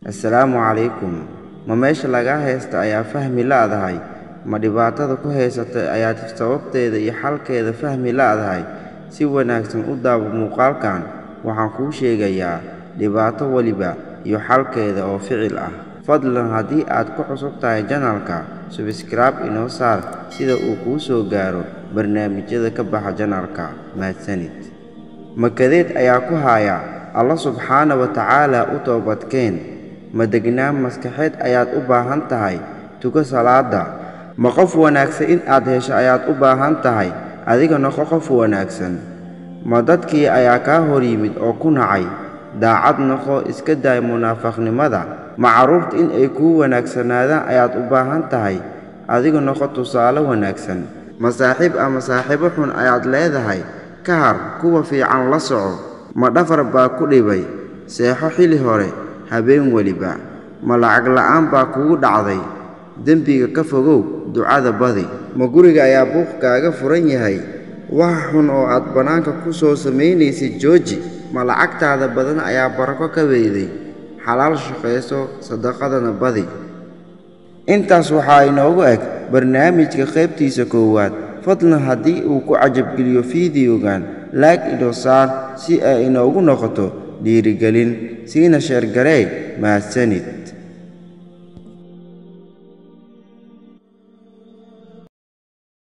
Assalaamu calaykum. Ma meesha lagaa haysta ayaa fahmi la'dahay? Ma dhibaatada ku haysatay ayaad sababteeda iyo xalkeeda fahmi la'dahay? Si wanaagsan u daawo muuqaalkan, waxaan kuu sheegayaa dhibaato waliba iyo xalkeeda oo ficil ah. Fadlan haddii aad ku cusub tahay janalka, subscribe inoo saar sida uu kuu soo gaaro barnaamijyada ka baxa janalka. Mahadsanid. Makadeed ayaa ku haya? Alla subxaana wa tacaala u toobadkeen. Ma degnaan maskaxeed ayaad u baahan tahay? Tuko salaada. Ma qof wanaagsan in aad hesho ayaad u baahan tahay? Adiga noqo qof wanaagsan. Ma dadkii ayaa kaa hor yimid oo ku nacay? Daacad noqo, iska daay munaafaqnimada. Ma carruurta in ay kuu wanaagsanaadaan ayaad u baahan tahay? Adiga noqo tusaale wanaagsan. Ma saaxiib ama saaxiibo xun ayaad leedahay? Ka har, kuwa fiican la soco. Ma dhafar baa ku dhibay? Seexo xili hore habeen weliba. Ma lacag la'aan baa kugu dhacday? Dembiga ka fogow, ducada badi. Ma guriga ayaa buuq kaaga furan yahay? Waxa xun oo aad bannaanka ku soo samaynaysid jooji. Ma lacagtaada badan ayaa barako ka weyday? Xalaal shaqayso, sadaqadana badi. Intaas waxaa inoogu eg barnaamijka qaybtiisa koowaad. Fadlan haddii uu ku cajabgeliyo fiidiyogan, like inoo saar si ay inoogu noqoto dhiirigelin, siina share gareey. Mahadsanid.